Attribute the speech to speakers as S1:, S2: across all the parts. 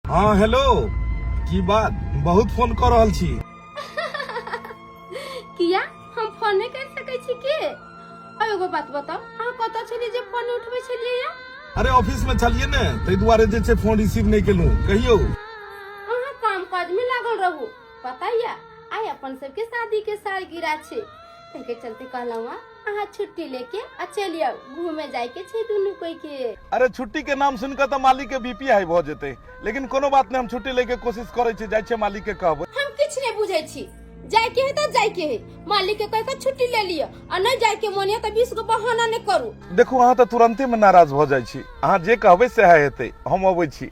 S1: हाँ हेलो, की बात, बहुत फोन कऽ रहल छी।
S2: किया हम फोन नहीं कर सकै छी के? आ एगो बात बताउ, अहाँ कतऽ छलियै जे फोन नहीं उठबै छलियै या?
S1: अरे ऑफिस में छलियै ने, ताहि दुआरे जे छै फोन रिसीव नहि केलहुँ। कहियौ।
S2: अहाँ काम काज में लागल रहू, पता या आइ अपन सबके शादी के सालगिरह छै, ताहि के चलते कहलहुँ हँ अहाँ छुट्टी लेके आ चलि आउ, घूमे जाय के छै दुनू कोई के।
S1: अरे छुट्टी के नाम सुन के तऽ मालिक के बीपी हाई भऽ जेतै, लेकिन कोनो बात नहि, हम छुट्टी लेके कोशिश करै छी, जाइ छियै मालिक के कहबै।
S2: हम किछु नहि बुझै छी, जाय के है तऽ जाय के है, मालिक के कहि के छुट्टी ले लिअ, आ नहि जाय के मन है तऽ 20 गो बहाना नहि करू।
S1: देखू अहाँ तऽ तुरंते में नाराज भऽ जाइ छी, अहाँ जे कहबै सएह हेतै, हम अबै छी।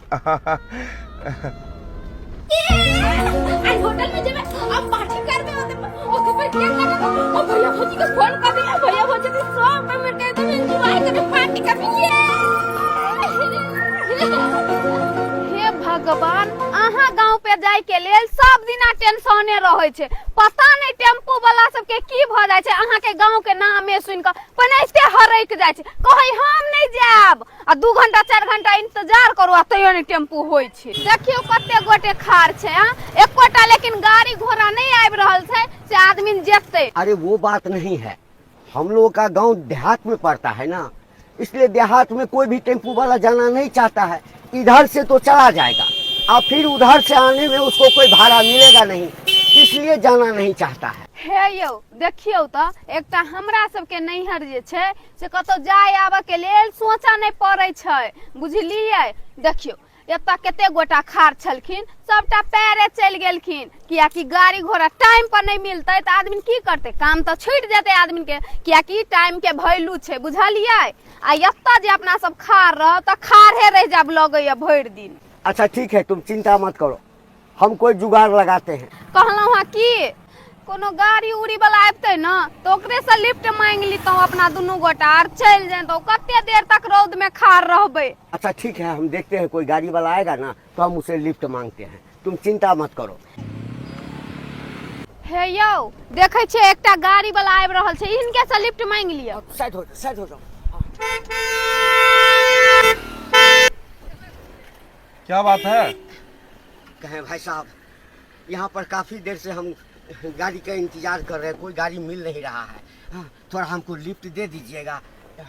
S2: आज होटल में जेबै अब पार्टी करबै, ओते ओते पर क्या करबै, ओ भैया भौजी के फोन कर दे, भैया भौजी के सब पे मिल के एकदम एंजॉय करबै, पार्टी करबै। ये
S3: हे भगवान, अहाँ गांव पे जाय के लेल सब दिना टेंशने रहे छै, पता नहीं टेम्पू वाला सबके की भ जाय छै, अहाँ के गांव के नामे सुन के पनाइते हरक जाय छै, कहै हम नहीं जायब, आ 2 घंटा 4 घंटा इंतजार करू आ तैयो नहीं टेम्पू होय छै। देखियौ कते गोटे खाड़ छै, हाँ? एकोटा लेकिन गाड़ी घोड़ा नहीं आबि रहल छै से आदमी जेतै।
S4: अरे वो बात नहीं है, हम लोगों का गांव देहात में पड़ता है ना, इसलिए देहात में कोई भी टेम्पू वाला जाना नहीं चाहता है। इधर से तो चला जाएगा और फिर उधर से आने में उसको कोई भाड़ा मिलेगा नहीं, इसलिए जाना नहीं चाहता है।
S3: हे यौ देखियौ तऽ एकटा हमरा सबके नैहर जे छै से कतौ जाय आबऽ के लेल सोचऽ नहि पड़ै छै, बुझलियै? देखियौ एतऽ कते गोटा खाड़ छलखिन, सबटा पैरे चलि गेलखिन, कियाकि गाड़ी घोड़ा टाइम पर नहि मिलतै तऽ आदमी की करतै, काम तऽ छुटि जेतै आदमी के, कियाकि टाइम के वैल्यू छै, बुझलियै? आ एतऽ जे अपना सब खाड़ रहब तऽ खाड़े रहि जायब लगैया भरि दिन।
S4: अच्छा ठीक है, तुम चिंता मत करो, हम कोई जुगाड़ लगाते हैं।
S3: कहलहुँ हँ कि कोनो गाड़ी उड़ी वाला आबितै ने तऽ ओकरे से लिफ्ट मांगि लितहुँ अपना दुनू गोटा आर चलि जैतहुँ, कते देर तक रौद में खाड़ रहबै।
S4: अच्छा ठीक है, हम देखते हैं कोई गाड़ी वाला आएगा ना तो हम उसे लिफ्ट मांगते हैं, तुम चिंता मत करो।
S3: हे यौ देखै छियै एकटा गाड़ी वाला आबि रहल छै, हिनके से लिफ्ट मांगि लिअ।
S4: साइड हो जाओ, साइड हो जाओ।
S1: क्या बात है?
S4: कहें भाई साहब, यहाँ पर काफी देर से हम गाड़ी का इंतजार कर रहे हैं, कोई गाड़ी मिल नहीं रहा है। हाँ, थोड़ा हमको लिफ्ट दे दीजिएगा,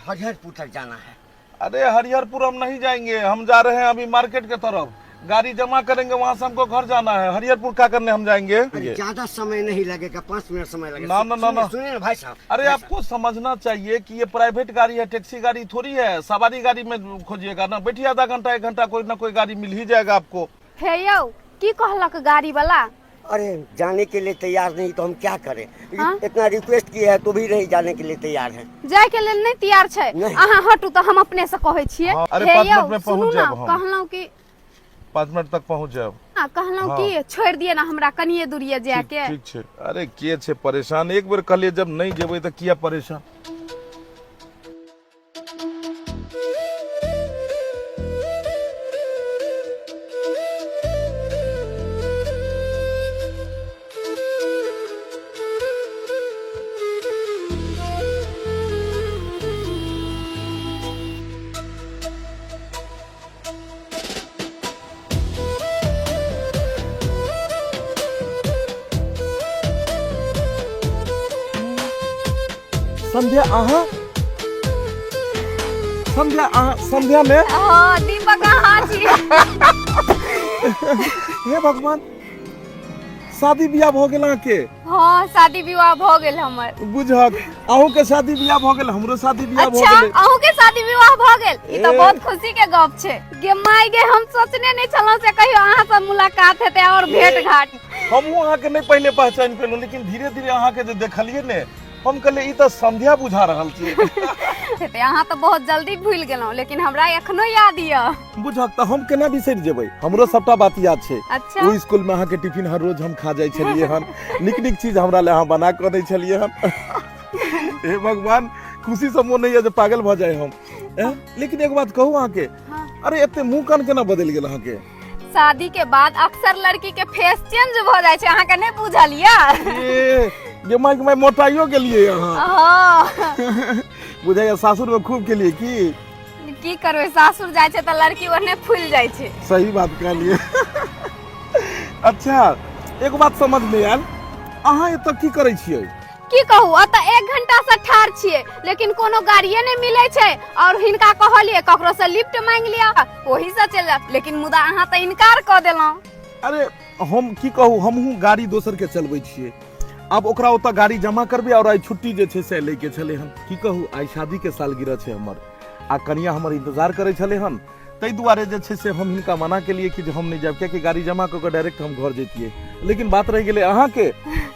S4: हरिहरपुर तक जाना है।
S1: अरे हरिहरपुर हम नहीं जाएंगे, हम जा रहे हैं अभी मार्केट के तरफ, गाड़ी जमा करेंगे, वहाँ से हमको घर जाना है। हरिहरपुर क्या करने हम जाएंगे?
S4: अरे ज्यादा समय नहीं लगेगा, 5 मिनट समय लगेगा।
S1: ना, ना, ना, ना।
S4: सुनिए ना भाई साहब।
S1: अरे
S4: भाई
S1: आपको समझना चाहिए कि ये प्राइवेट गाड़ी है, टैक्सी गाड़ी थोड़ी है। सवारी गाड़ी में खोजिएगा ना, बैठिए आधा घंटा 1 घंटा, कोई ना कोई गाड़ी मिल ही जाएगा आपको।
S3: हे यौ की कहलक गाड़ी वाला?
S4: अरे जाने के लिए तैयार नहीं तो हम क्या करें?
S3: हाँ?
S4: इतना रिक्वेस्ट किया है तो भी नहीं जाने के लिए तैयार है।
S3: जाय के लेल नहीं तैयार छै?
S4: नहीं।
S3: अहाँ हटू तऽ हम अपने से कहै छियै।
S1: हाँ, अरे
S3: हे
S1: 5
S3: यौ,
S1: मिनट में
S3: सुनू
S1: पहुँच
S3: ना,
S1: जायब हम।
S3: कहलहुँ कि
S1: 5 मिनट तक पहुँच जायब।
S3: हाँ, कहलहुँ
S1: हाँ।
S3: कि छोड़ि दिअ ना हमरा कनिये दूरिये जाय
S1: ठीक,
S3: के।
S1: ठीक छै। अरे के छै परेशान, एक बेर कहलियै जब नहीं जेबै तऽ किया परेशान? संध्या अहाँ, संध्या अहाँ, संध्या में?
S3: हाँ दीपक अहाँ छी।
S1: हे भगवान, शादी बियाह भऽ गेल अहाँके?
S3: हाँ शादी विवाह भऽ गेल हमर।
S1: बुझक अहूँ के शादी बियाह भऽ गेल, हमरो शादी बियाह भऽ
S3: अच्छा,
S1: गेलै।
S3: अहूँ के शादी विवाह भऽ गेल? ई तऽ
S1: ए।
S3: बहुत खुशी के गप छै। गे माय गे, हम सोचने नहीं छलहुँ से कहियो अहाँ से मुलाकात हेतै और भेंट घाट।
S1: हमहूँ अहाँके नहीं पहिले पहचानि पेलहुँ, लेकिन धीरे धीरे अहाँके जे देखलियै ने, हम कहलियै ई तऽ संध्या बुझा रहल छै।
S3: हेतै, अहाँ तऽ बहुत जल्दी भूलि गेलहुँ, लेकिन हमरा एखनो याद यऽ।
S1: बुझक तऽ हम केना बिसरि जेबै, हमरो सबटा बात याद छै।
S3: अच्छा।
S1: ओहि स्कूल में अहाँके टिफिन हर रोज हम खा जाइ छलियै हन, नीक नीक चीज हमरा लए अहाँ बना कऽ दै छलियै हन। हे भगवान, खुशी से मोन होइया जे पागल भऽ जाइ हम। लेकिन एक बात कहू अहाँके,
S3: हाँ।
S1: अरे एते मुँह कान केना बदलि गेल अहाँके?
S3: शादी के बाद अक्सर लड़की के फेस चेंज भ जाय छै, अहाँ के नहीं बुझल या?
S1: ए, गे माइक माय मोटाइयो गेलियै अहाँ।
S3: हाँ।
S1: बुझाइया सासुर में खूब केलियै की?
S3: की करबै, सासुर जाइ छै तऽ लड़की ओहने फूलि जाइ छै।
S1: सही बात कहलियै। अच्छा एगो बात समझ नहि आयल, अहाँ एतऽ की करै छियै?
S3: की कहू, एतऽ 1 घंटा से ठाढ़ छियै लेकिन कोनो गाड़िए नहि मिलै छै। और हिनका कहलियै ककरो से लिफ्ट मांगि लिअ, ओही से चलि जायब, लेकिन मुदा अहाँ तऽ इनकार कऽ देलहुँ।
S1: अरे हम की कहू, हमहूँ गाड़ी दोसर के चलबै छियै। आब ओकरा ओतऽ गाड़ी जमा करबै और आइ छुट्टी जे छै से लै के छलै हन। की कहू, आइ शादी के सालगिरह छै हमर आ कनिया हमर इंतजार करै छलै हन, ताहि दुआरे जे छै से हम हिनका मना केलियै कि जे हम नहि जायब, कियाकि गाड़ी जमा कऽ कऽ डायरेक्ट हम घर जैतियै। लेकिन बात रहि गेलै अहाँके,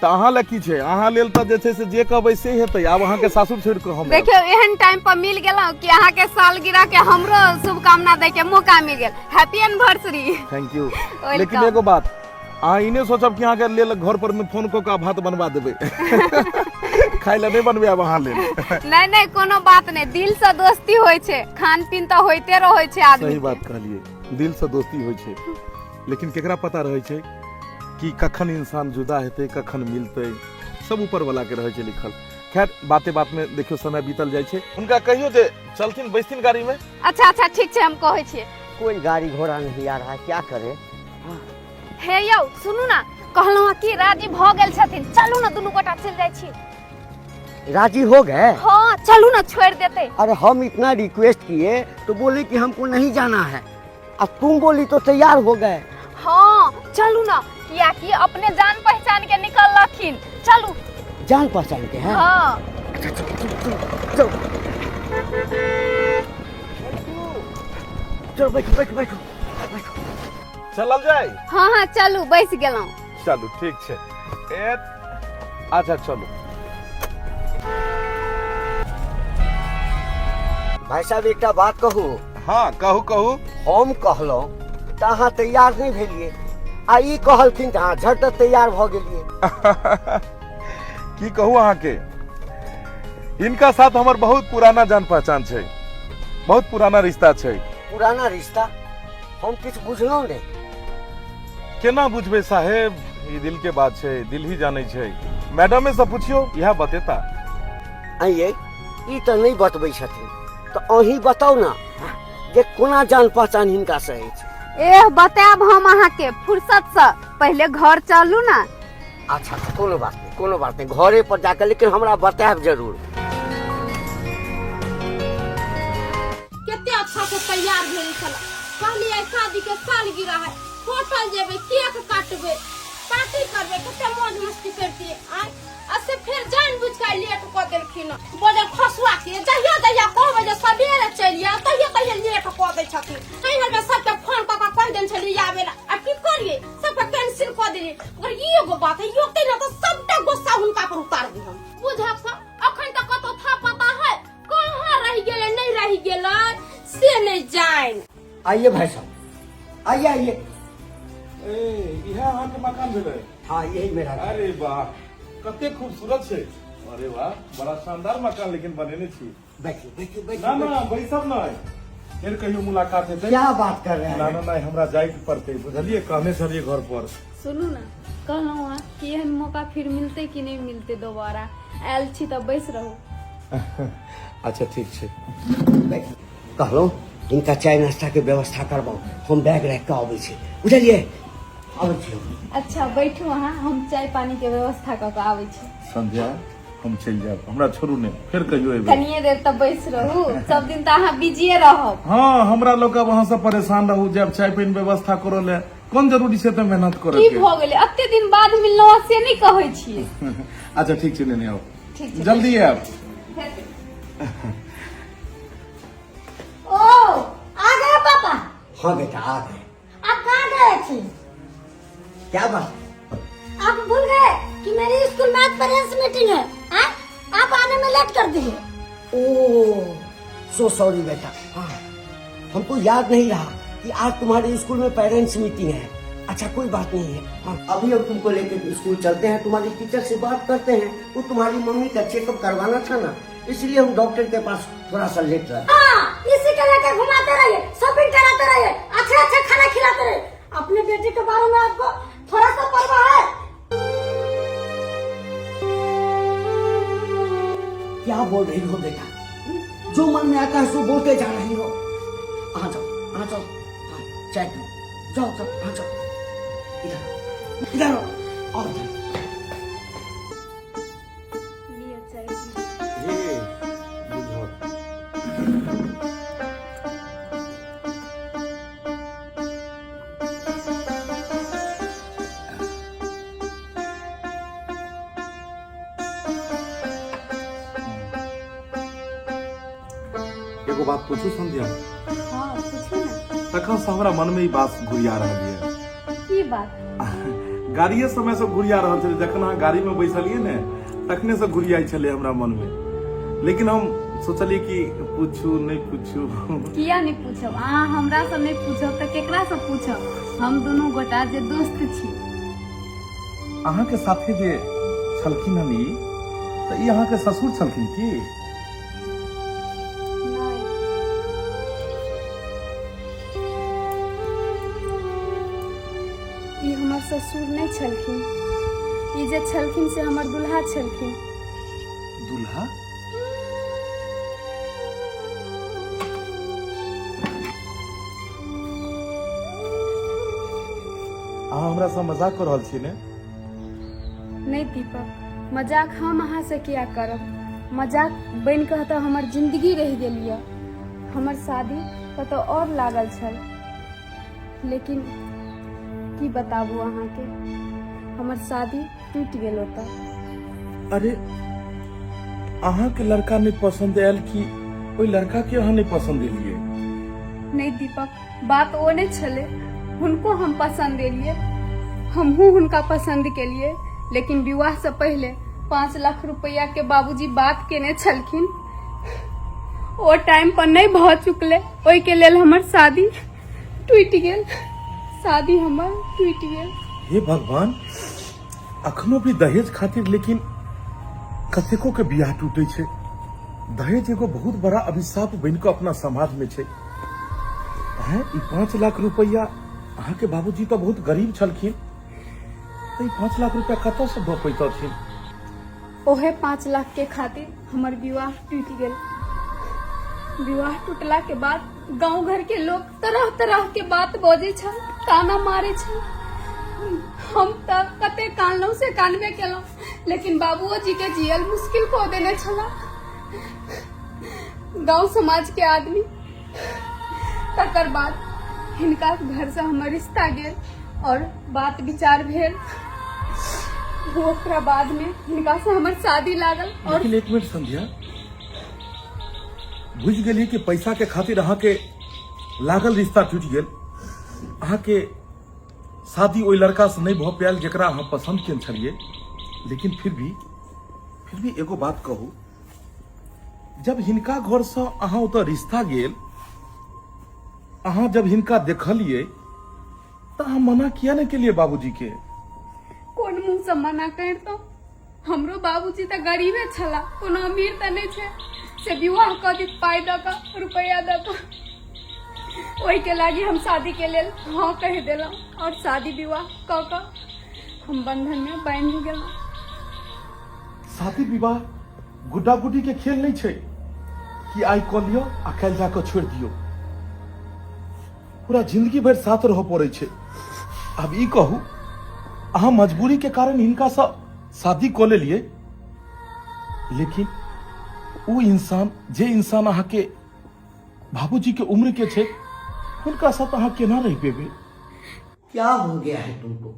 S1: तऽ अहाँ लए की छै, अहाँ लेल तऽ जे छै से जे कहबै से हेतै। आब अहाँके सासुर छोड़ि कऽ हम आयब।
S3: देखियौ, एहन टाइम पर मिल गेलहुँ कि अहाँके सालगिरह के हमरो शुभकामना दै के मौका मिल गेल। Happy anniversary.
S1: Thank you. लेकिन एगो बात, अहाँ ई नहि सोचब कि अहाँके लेल घर पर में फोन कऽ कऽ भात बनवा देबै, खाय लए नहि बनबै आब अहाँ लेल।
S3: नहीं नहीं, कोनो बात नहीं, दिल से दोस्ती होइ छै, खान पीन तऽ होइते रहै छै आदमी।
S1: सही बात कहलियै, दिल से दोस्ती होइ छै, लेकिन केकरा पता रहै छै कि कखन इंसान जुदा हेतै, कखन मिलतै, सब ऊपर वाला के रहै छै लिखल। खैर बाते बात में देखियौ समय बीतल जाइ छै। हुनका कहियौ जे चलथिन बैसथिन गाड़ी में।
S3: अच्छा अच्छा ठीक छै, हम कहै छियै।
S4: कोई गाड़ी घोड़ा नहीं आ रहा है, क्या करे?
S3: हे यौ सुनू ना, कहलहुँ कि राजी भऽ गेल छथिन, चलू ना दुनू गोटा चलि जाइ छी।
S4: राजी हो गए?
S3: हाँ चलू ना, छोड़ देते।
S4: अरे हम इतना रिक्वेस्ट किए तो बोले कि हमको नहीं जाना है, अब तुम बोली तो तैयार हो गए।
S3: हाँ चलू ना, कियाकि अपने जान पहचान के निकललखिन, चलू।
S4: जान पहचान के हैं?
S3: हाँ।
S4: अच्छा, चलो, चलो, चलो, चलो, बैठो बैठो बैठो बैठो।
S1: चलल जाय?
S3: हाँ हाँ चलू, बैस गेलहुँ।
S1: चलू ठीक छै। ए अच्छा चलू।
S4: भाई साहब एकटा बात कहू?
S1: हाँ कहू कहू।
S4: हम कहलहुँ तऽ अहाँ तैयार नहि भेलियै, आ ई कहलखिन तऽ अहाँ झट तैयार भऽ गेलियै।
S1: की कहू अहाँके, हिनका साथ हमर बहुत पुराना जान पहचान छै, बहुत पुराना रिश्ता छै।
S4: पुराना रिश्ता? हम किछु बुझलहुँ नहि।
S1: केना बुझबै साहेब, ई दिल के बात छै, दिल ही जानै छै। मैडमे से पुछियौ, इएह बतेता।
S4: आइये ई तऽ नहि बतबै छथिन, तऽ अहीं बताउ ने जे कोना जान पहचान हिनका से अछि।
S3: एह बतायब हम अहाँके फुर्सत से, पहिले घर चलू ना।
S4: अच्छा अच्छा, कोनो बात नहीं, कोनो बात नहीं, घरे पर जाकर लेकिन हमरा बतायब जरूर।
S2: कते अच्छा से तैयार भेल छल, कहलियै शादी के सालगिरह है, होटल जेबै, केक काटबै, पार्टी करबै, कते मौज मस्ती करतियै। आय आ से फेर जान बुझ के लेट कऽ देलखिन। बोले खसुआ के जहिया जहिया कहबै जे सबेरे चलि आउ, तहिया तहिया लेट कऽ दै छथिन। नैहर में सबके फोन कऽ कऽ कहि देने छलियै आबै लए, आब की करियै, सबके कैंसिल कऽ देलियै। मगर ई एगो बात है, योगते ने तऽ सबटा गुस्सा हुनका पर उतार दी हम। बुझक सब अखन तक कतौ था पता है कहाँ रहि गेलै, नहीं रहि गेलै से नहीं जान।
S4: आइए भाई साहब, आइए आइए।
S1: ए इएह अहाँके मकान भेलै?
S4: हाँ यही मेरा घर।
S1: अरे वाह कते खूबसूरत छै। अरे वाह बड़ा शानदार मकान लेकिन बनेने छी।
S4: बैठिए बैठिए बैठिए।
S1: ना ना बैसब नहीं, फिर कहियो मुलाकात हेतै।
S4: क्या बात कर रहे हैं?
S1: ना ना नहीं, हमरा जाय के पड़तै, बुझलियै, कहने छलियै घर पर।
S3: सुनू ना, कहलहुँ हँ कि एहन मौका फिर मिलतै कि नहि मिलतै दोबारा, आयल छी तऽ बैस रहू।
S1: अच्छा ठीक छै।
S4: बैठिए। कहलहुँ हिनका चाय नाश्ता के व्यवस्था करबाउ, हम बैग राखि कऽ अबै छी, बुझलियै? अबै छी हम।
S3: अच्छा बैठू अहाँ, हम चाय पानी के व्यवस्था कऽ कऽ आबै छी।
S1: संध्या हम चलि जायब, हमरा छोड़ू नहि, फेर कहियो एबै।
S3: कनिये देर तऽ बैस रहू, सब दिन तऽ अहाँ बिजिए रहब।
S1: हाँ हमरा लोग अब अहाँ सब परेशान रहू, जायब चाय पानि व्यवस्था करऽ ले, कोन जरूरी छै तऽ मेहनत करऽ
S3: की
S1: के।
S3: भऽ गेलै, एते दिन बाद मिललहुँ से नहि कहै छियै।
S1: अच्छा ठीक छै, नेने आउ,
S3: ठीक छै,
S1: जल्दी आयब।
S5: ओ आ गए पापा?
S4: हाँ बेटा आ गए।
S5: आप कहाँ गए थे?
S4: क्या बात?
S5: आप भूल गए कि मेरी स्कूल में आज पेरेंट्स मीटिंग है, हाँ? आप आने में लेट कर दिए।
S4: ओ सो सॉरी बेटा, हाँ हमको याद नहीं रहा कि आज तुम्हारे स्कूल में पेरेंट्स मीटिंग है। अच्छा कोई बात नहीं है, हाँ अभी हम तुमको लेकर स्कूल चलते हैं, तुम्हारी टीचर से बात करते हैं। वो तुम्हारी मम्मी का चेकअप करवाना था ना, इसलिए हम डॉक्टर के पास थोड़ा सा लेट रहे।
S5: हाँ, इसी के लेकर घुमाते रहिए, शॉपिंग कराते रहिए, अच्छे अच्छे खाना खिलाते रहिए। अपने बेटे के बारे में आपको थोड़ा सा परवाह है?
S4: क्या बोल रही हो बेटा, जो मन में आता है सो बोलते जा रही हो। जाओ, हाँ चाय पियो, जाओ जाओ, हाँ जाओ, इधर इधर आओ, आओ इधर।
S3: लिअ चाय पियू।
S1: हे बुझल। एगो बात पूछू संध्या?
S3: हाँ, पूछू ने।
S1: तखन से हमरा मन में ई बात घुरिया रहल ये।
S3: की बात?
S1: गाड़िए समय से घुरिया रहल छलै, जखन अहाँ गाड़ी में बैसलिए ने तखने से घुरियाइ छलै हमरा मन में, लेकिन हम सोचलिए कि पूछू नहीं पूछू।
S3: किया नहीं पूछब? अहाँ हमरा से नहीं पूछब तऽ केकरा से पूछब? हम दुनू गोटा जे दोस्त छी।
S1: अहाँ के साथे जे छलखिन हन ई, तऽ ई अहाँ के ससुर छलखिन की?
S3: नहि, ई हमर ससुर नहि छलखिन, ई जे छलखिन से हमर दुल्हा छलखिन।
S1: दुल्हा? अहाँ हमरा से मजाक कऽ रहल छी ने?
S3: नहि दीपक, मजाक हम अहाँ से किया करब? मजाक बनि कऽ तऽ हमर जिंदगी रहि गेल यऽ। हमर शादी कतौ और लागल छल, लेकिन की बताबू अहाँके, हमर शादी टूटि गेल ओतऽ।
S1: अरे, अहाँके लड़का नहि पसंद आयल कि ओहि लड़का के अहाँ नहि पसंद एलियै?
S3: नहि दीपक, बात ओ नहि छलै, हुनको हम पसंद एलियै, हमहूँ हुनका पसंद केलियै, लेकिन विवाह से पहिले 5 लाख रुपया के बाबूजी बात केने छलखिन, ओ टाइम पर नहि भऽ चुकलै, ओहिके लेल हमर शादी टूटि गेल, शादी हमर टूटि गेल।
S1: हे भगवान, अखनो भी दहेज खातिर लेकिन कतेको के बियाह टूटे छै। दहेज एगो बहुत बड़ा अभिशाप बनि कऽ अपना समाज में छै। हैं, ई 5 लाख रुपया, अहाँके बाबूजी तऽ बहुत गरीब छलखिन, तऽ ई 5 लाख रुपया कतऽ से दऽ पैतथिन?
S3: ओहे 5 लाख के खातिर हमर विवाह टूटि गेल। विवाह टूटला के बाद गांव घर के लोग तरह तरह के बात बजै छल, ताना मारे छल। हम तऽ कते कानलहुँ से कानबे केलहुँ, लेकिन बाबुओ जी के जियल मुश्किल कऽ देने छला गांव समाज के आदमी। तकर बाद हिनका घर से हमर रिश्ता गेल और बात विचार भेल, ओकरा बाद में हिनका से हमर शादी लागल और
S1: लेकिन एक मिनट संध्या, बुझि गेलियै कि पैसा के खातिर अहाँके लागल रिश्ता टूटि गेल, अहाँके शादी ओहि लड़का से नहि भऽ पायल जकरा अहाँ पसंद केने छलियै, लेकिन फिर भी एगो बात कहू, जब हिनका घर से अहाँ ओतऽ रिश्ता गेल, अहाँ जब हिनका देखलियै तऽ अहाँ मना किया नहि केलियै बाबूजी के?
S3: कोन मुँह से मना करितहुँ? हमरो बाबूजी तऽ गरीबे छला, कोनो अमीर तऽ नहि छै से विवाह कऽ दी पाइ दऽ कऽ, रुपैआ दऽ कऽ। ओहिके लागी हम शादी के लेल हाँ कहि देलहुँ और शादी विवाह कऽ कऽ हम बंधन में बान्हि गेलहुँ।
S1: शादी विवाह गुड्डा गुड्डी के खेल नहीं छै कि आइ कऽ लियौ आ काल्हि जा कऽ छोड़ि दियौ, पूरा जिंदगी भरि साथ रहऽ पड़ै छै। आब ई कहू, अहाँ मजबूरी के कारण हिनका सँ शादी कऽ लेलियै, लेकिन ओ इंसान जे इंसान अहाँके बाबूजी के उम्र के छै, हुनका साथ अहाँ केना रहि पेबै?
S4: क्या हो गया है तुमको?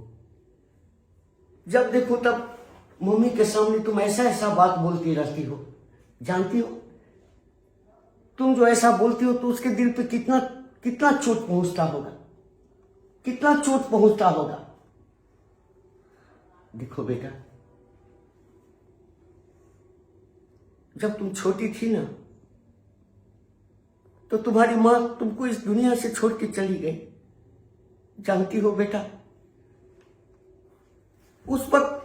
S4: जब देखो तब मम्मी के सामने तुम ऐसा ऐसा बात बोलती रहती हो। जानती हो तुम जो ऐसा बोलती हो तो उसके दिल पे कितना कितना चोट पहुंचता होगा, कितना चोट पहुंचता होगा। देखो बेटा, जब तुम छोटी थी ना तो तुम्हारी माँ तुमको इस दुनिया से छोड़ के चली गई। जानती हो बेटा, उस वक्त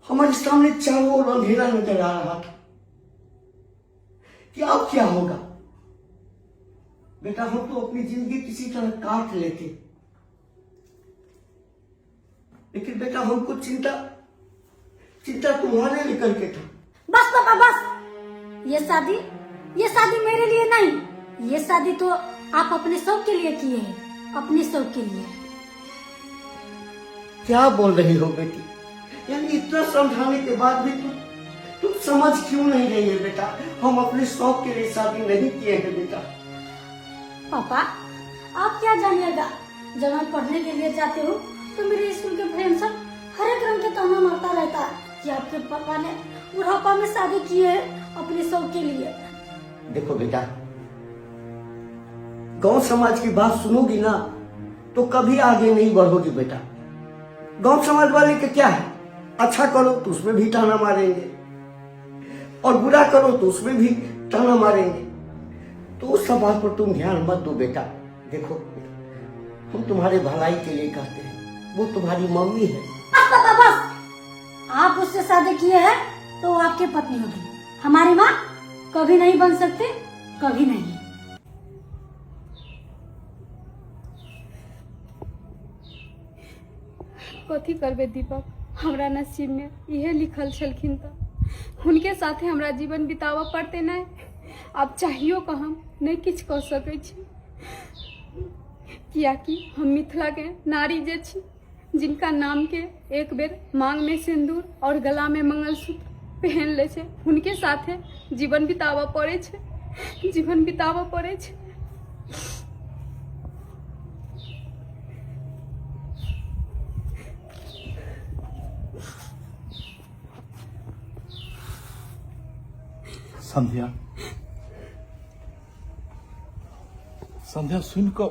S4: हमारे सामने चारों ओर अंधेरा नजर आ रहा था कि अब क्या होगा। बेटा, हम तो अपनी जिंदगी किसी तरह काट लेते, लेकिन बेटा हमको चिंता चिंता तुम्हारे लेकर के था।
S5: बस पापा बस, ये शादी मेरे लिए नहीं, ये शादी तो आप अपने शौक के लिए किए हैं, अपने शौक के लिए।
S4: क्या बोल रही हो बेटी? यानी इतना समझाने के बाद भी तुम तुम समझ क्यों नहीं रही है बेटा? हम अपने शौक के लिए शादी नहीं किए हैं बेटा।
S5: पापा, आप क्या जानिएगा, जब मैं पढ़ने के लिए जाती हूँ तो मेरे स्कूल के फ्रेंड सब हर एक रंग के ताना मारता रहता है कि आपके पापा ने बुढ़ापा में शादी की है अपने शौक के लिए।
S4: देखो बेटा, गांव समाज की बात सुनोगी ना तो कभी आगे नहीं बढ़ोगी बेटा। गांव समाज वाले के क्या है, अच्छा करो तो उसमें भी ताना मारेंगे और बुरा करो तो उसमें भी ताना मारेंगे। तो उस सब बात पर तुम ध्यान मत दो बेटा। देखो, हम तुम्हारे भलाई के लिए कहते हैं, वो तुम्हारी मम्मी है।
S5: बस पापा बस, आप उससे शादी किए हैं तो वो आपकी पत्नी होगी, हमारी माँ कभी नहीं बन सकते, कभी नहीं।
S3: कथी करबै दीपक, हमरा नसीब में इहे लिखल छलखिन तऽ हुनके साथे हमरा जीवन बिताबऽ पड़तै। नहि आब चाहियो कऽ हम नहि किछु कऽ सकै छी, कियाकि हम मिथिलाके नारी जे छी, जिनका नामके एक बेर मांगमे सिन्दूर और गलामे मंगलसूत्र पहन लै छै, हुनके साथे जीवन बिताबऽ पड़ै छै, जीवन बिताबऽ पड़ै छै।
S1: संध्या, संध्या, सुनि कऽ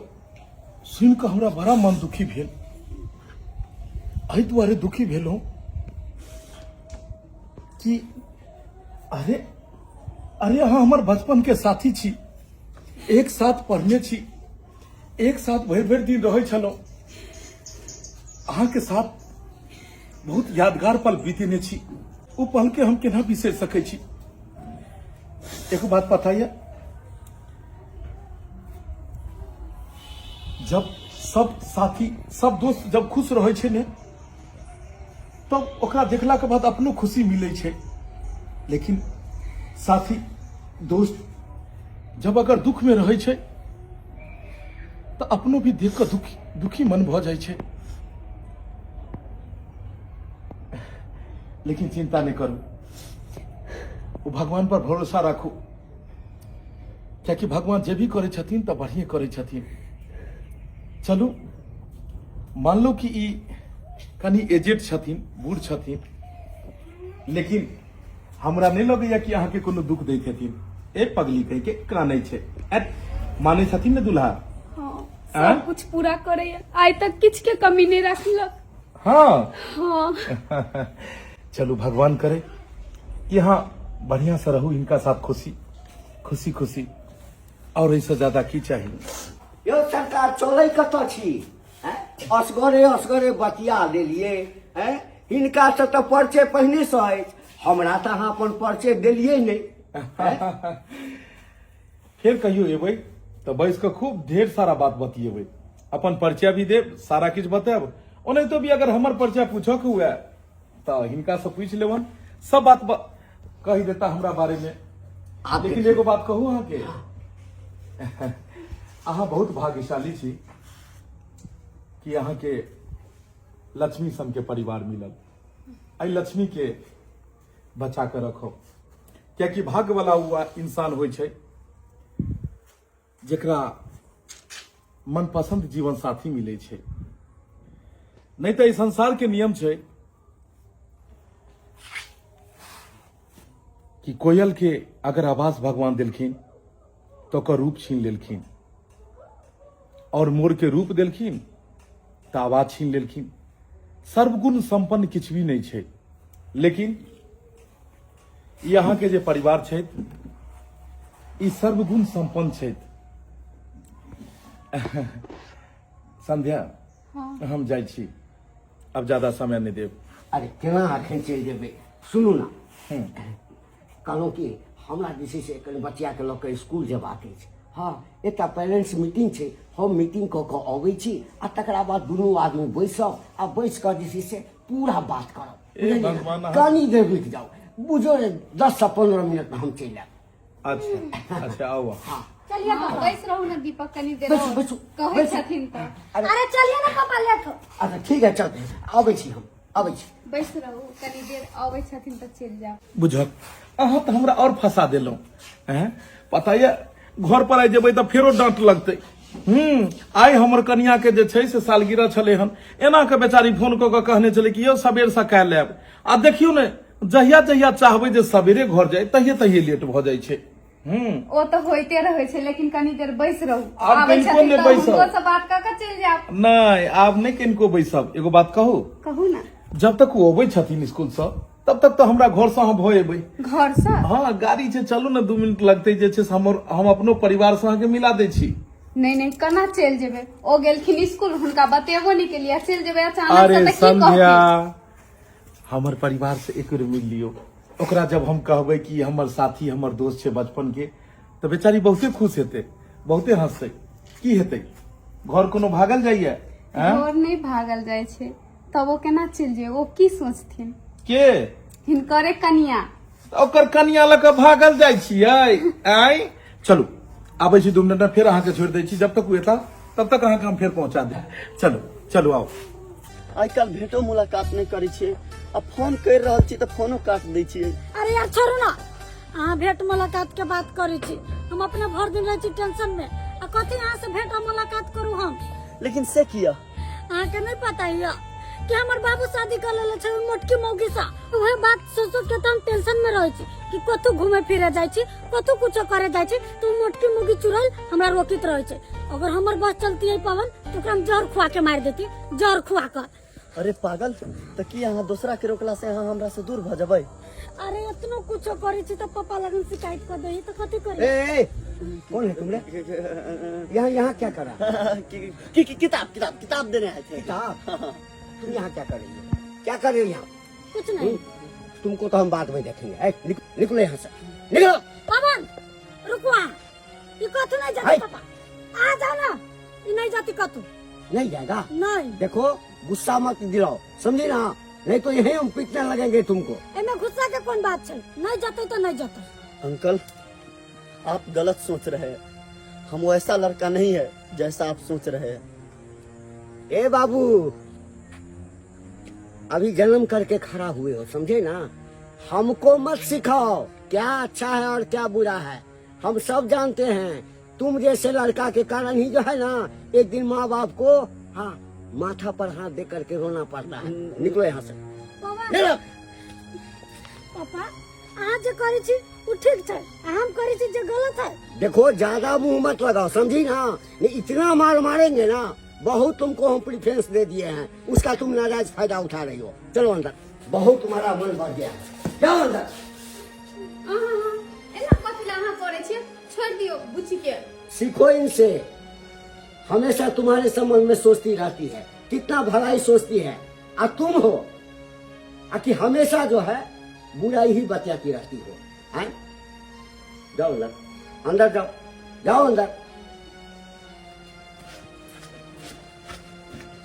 S1: सुनि कऽ हमरा बड़ा मन दुखी भेल। एहि दुआरे दुखी भेलहुँ कि अरे अरे अहाँ हमर बचपन के साथी छी, एक साथ पढ़ने छी, एक साथ भरि भरि दिन रहै छलहुँ, अहाँके साथ बहुत यादगार पल बीतेने छी। ओ पल के हम केना बिसरि सकै छी? एगो बात पता यऽ, जब सब साथी सब दोस्त जब खुश रहै छै ने, तब ओकरा देखला के बाद अपनो खुशी मिलै छै। लेकिन साथी दोस्त जब अगर दुख में रहै छै तऽ अपनो भी देख कऽ दुखी दुखी मन भऽ जाइ छै। लेकिन चिंता नहीं करू, ओ भगवान पर भरोसा राखू, कियाकि भगवान जे भी करै छथिन तऽ बढ़िए करै छथिन। चलू, मानलो कि ई कनि एजेड छथिन, बूढ़ छथिन, लेकिन हमरा नहि लगैया कि अहाँके कोनो दुख दैत हेथिन। ए पगली कहि के कानै छै, मानै छथिन ने दुल्हा?
S3: हाँ, सब कुछ पूरा करैया, आइ तक किछु के कमी नहि रखलक।
S1: हाँ।
S3: हाँ।
S1: चलू, भगवान करे कि हाँ बढ़िया से रहू इनका साथ, खुशी खुशी खुशी, और ऐसे ज्यादा की चाहिए।
S4: यौ सरकार, चलै कतऽ छी? असगरे असगरे बतिया देलियै। हैं, हिनका से तऽ परिचय पहिने से अछि, हमरा तऽ अहाँ अपन परिचय देलियै नहि।
S1: फेर कहियो एबै तऽ बैस कऽ खूब ढेर सारा बात बतियेबै, अपन परिचय भी देब, सारा किछु बतायब। ओनाहितो भी अगर हमर परिचय पूछऽ के हुए तऽ हिनका से पूछि लेबन, सब बात कहि देता हमरा बारे में।
S4: आब
S1: लेकिन एगो बात कहू अहाँके, अहाँ बहुत भाग्यशाली छी कि अहाँके लक्ष्मी सन के परिवार मिलल। एहि लक्ष्मी के बचा के रखो, कियाकि भाग्य वाला ओ इंसान होइ छै जेकरा मनपसंद जीवन साथी मिलै छै। नहि तऽ ई संसार के नियम छै कि कोयल के अगर आवाज भगवान देलखिन तऽ ओकर रूप छीन लेलखिन, और मोर के रूप देलखिन तऽ आवाज छीन लेलखिन। सर्वगुण संपन्न किछु भी नहि छै, लेकिन ई अहाँके जे परिवार छथि ई सर्वगुण संपन्न छथि। संध्या, हम जाइ छी, अब ज्यादा समय नहि देब।
S4: अरे केना अखन चलि जेबै? सुनू ने, कहलहुँ कि हमरा जे छै से कनि बचियाके लऽ कऽ स्कूल जेबाक अछि। हँ, एकटा पेरेंट्स मीटिंग छै। हम मीटिंग कऽ कऽ अबै छी आ तकरा बाद दुनू आदमी बैसब आ बैस कऽ जे छै से पूरा बात करब।
S1: ए
S4: बुझलियै?
S1: भगवान,
S4: कनि देर रुकि जाउ, बुझो जे 10 से 15 मिनटमे हम चलि आयब।
S1: अच्छा अच्छा, आउ।
S4: हँ।
S5: चलिए
S3: हाँ,
S5: पापा।
S3: बैस रहू ने दीपक कनी देर
S4: बैसू,
S3: और।
S4: बैसू,
S3: कहै
S4: बैसू।
S3: छथिन तऽ।
S5: अरे चलिए ना पापा, लेट हो।
S4: अच्छा ठीक है, चल आबै छी, हम आबै छी।
S3: बैस रहू कनी देर, अबै छथिन तऽ चलि जाउ।
S1: बुझक अहाँ तऽ हमरा आओर फंसा देलहुँ हैं। पता यऽ, घर पर आइ जेबै तऽ फेरो डाँट लगतै। आइ हमर कनिया के जे छै से सालगिरह छलै हन, एना के बेचारी फोन कऽ के कहने छलै कि यौ सबेर सकाल आयब। आ देखियौ ने, जहिया जहिया चाहबै जे सबेरे घर जाय, तहिये तहिये लेट भऽ जाइ छै।
S3: ओ तऽ होइते रहै छै, लेकिन कनी देर बैस रहू।
S1: आब
S3: आबै
S1: कनिको
S3: छथिन
S1: नहि
S3: तऽ
S1: बैसब।
S3: हुनको से बात कऽ के चलि जायब।
S1: नहि, आब नहि कनिको बैसब। एगो बात कहू?
S3: कहू ने।
S1: जब तक ओ अबै छथिन स्कूल से, तब तक तऽ हमरा घर से अहाँ भऽ एबै।
S3: घर से?
S1: हँ, गाड़ी छै, चलू ने, 2 मिनट लगतै। जे छै से हमर हम अपनो परिवार से अहाँके मिला दै छी।
S3: नहि नहि, केना चलि जेबै? ओ गेलखिन स्कूल, हुनका बतेबो नहि केलियै, चलि जेबै अचानक
S1: अरे
S3: से तऽ की
S1: संध्या,
S3: कहथिन?
S1: हमर परिवार से एक बेर मिल लियौ। ओकरा जब हम कहबै कि हमर साथी, हमर दोस्त छै बचपन के, तऽ बेचारी बहुते खुश हेतै, बहुते हंसतै। की हेतै, घर कोनो भागल जाइए? आँय?
S3: घर नहि भागल जाइ छै, तब ओ केना चलि जेबै? ओ की सोचथिन?
S1: के?
S3: हिनकरे कनिया।
S1: ओकर कनिया लऽ कऽ भागल जाइ छियै? आँय, चलू, आबै छी 2 मिनट में, फेर अहाँके छोड़ि दै छी। जब तक ओ एता तब तक अहाँके हम फेर पहुंचा देब। चलू चलू, आउ।
S6: आइ काल्हि भेंटो मुलाकात नहि करै छियै आ फोन करि रहल छी तऽ फोनो काट दै छियै।
S5: अरे यार, छोड़ू ना। अहाँ भेंट मुलाकात के बात करै छी, हम अपने भर दिन रहै छी टेंशन में, आ कथी अहाँ से भेंट आ मुलाकात करू हम?
S6: लेकिन से किया?
S5: अहाँके नहीं पता है कि हमर बाबू शादी कर लेले छै मोटकी मौगी सा। वह बात सोच सोच के तो हम टेंशन में रहै छी कि कतौ घूमे फिरे जाइ छी, कतौ कुछो करे जाइ छी, तो मोटकी मौगी चुड़ैल हमरा रोकित रहै छै। अगर हमर बस चलती है पवन, तो ओकरा हम जहर खुआ के मारि देती, जहर खुआ कर।
S6: अरे पागल, तऽ की अहाँ दोसरा के रोकला से अहाँ हमरा से दूर भऽ जेबै?
S5: अरे, इतनो कुछो करै छी तो पापा लगन शिकायत कर दही, तो कथी करी?
S4: ए, ए, कौन है तुम रे? यहाँ यहाँ क्या कर रहा?
S6: कि, कि, किताब किताब किताब देने आए थे।
S4: किताब? तुम यहाँ क्या कर रही हो? क्या कर रही हो यहाँ?
S5: कुछ नहीं।
S4: तुमको तो हम बाद में देखेंगे। ए, निकलो यहाँ से, निकलो।
S5: पवन, रुको। आ ये कथू नहीं जाती।
S4: हाय।
S5: पापा, आ जाओ ना, ये नहीं जाती कथू।
S4: नहीं जाएगा?
S5: नहीं।
S4: देखो, गुस्सा मत दिलाओ, समझी ना? नहीं तो यही हम पीटने लगेंगे तुमको।
S5: एमे गुस्सा के कौन बात छै? नहीं जाते तो नहीं जाते।
S6: अंकल, आप गलत सोच रहे हैं। हम वैसा लड़का नहीं है जैसा आप सोच रहे हैं।
S4: ए बाबू, अभी जन्म करके खड़ा हुए हो, समझे ना? हमको मत सिखाओ क्या अच्छा है और क्या बुरा है, हम सब जानते हैं। तुम जैसे लड़का के कारण ही जो है ना, एक दिन माँ बाप को हाँ माथा पर हाथ दे करके रोना पड़ता है। निकलो यहाँ से।
S5: पवन।
S4: निकलो।
S5: पापा, अहाँ जे करै छी ओ ठीक छै आ हम करै छी जे गलत है?
S4: देखो, ज्यादा मुंह मत लगाओ, समझी ना? नहीं इतना मार मारेंगे ना। बहुत तुमको हम प्रिफरेंस दे दिए हैं, उसका तुम नाजायज फायदा उठा रही हो। चलो अंदर, बहुत तुम्हारा मन बढ़ गया है, जाओ अंदर।
S3: अहाँ एना कथी लए अहाँ करै छियै? छोड़ि दियौ बुच्ची के।
S4: सीखो इनसे। हमेशा तुम्हारे संबंध में सोचती रहती है, कितना भलाई सोचती है, आ तुम हो आ कि हमेशा जो है बुराई ही बतियाती रहती हो, हैं? जाओ अंदर, अंदर जाओ, जाओ अंदर।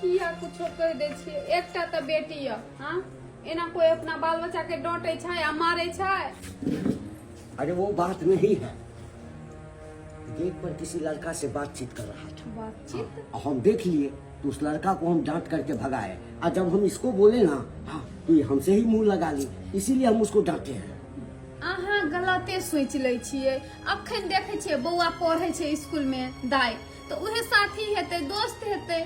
S3: किया कुछो कहि दै छियै? एकटा तऽ बेटी यऽ। हाँ, एना कोई अपना बाल बच्चा के डांटे छै आ मारे छै?
S4: अरे, वो बात नहीं है। गेट पर किसी लड़का से बातचीत कर रहा था।
S3: बातचीत?
S4: और हम देख लिए तो उस लड़का को हम डांट करके भगाए, और जब हम इसको बोले ना, हाँ, तो ये हमसे ही मुंह लगा ली, इसीलिए हम उसको डांटे हैं।
S3: अहाँ गलते सोचि लै छियै। अखन देखै छियै, बौआ पढ़ै छै स्कूल में दाइ, तऽ उहे साथी हेतै, दोस्त हेतै,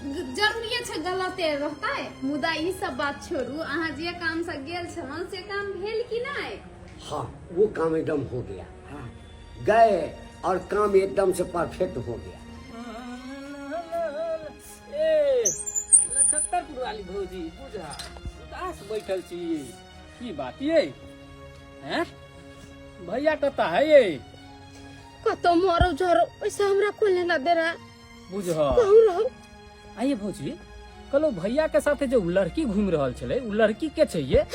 S3: जरूरिये छै गलते रहतै? मुदा ई सब बात छोड़ू, अहाँ जे काम से गेल छलहुँ से काम भेल कि नहि?
S4: हाँ, वो काम एकदम हो गया। हाँ, गए और काम एकदम से परफेक्ट हो गया।
S7: ए नक्षत्रपुर वाली भौजी, बुझा उदास बैठल छी, की बात ये? हैं, भैया कतऽ है ये?
S2: कतौ मरो झरो, ओइसे हमरा कोई लेना देना।
S7: बुझ
S2: कहूँ रहो।
S7: आइए भौजी, कहलो भैया के साथे जे उ लड़की घूमि रहल छलै, उ लड़की के छै ये?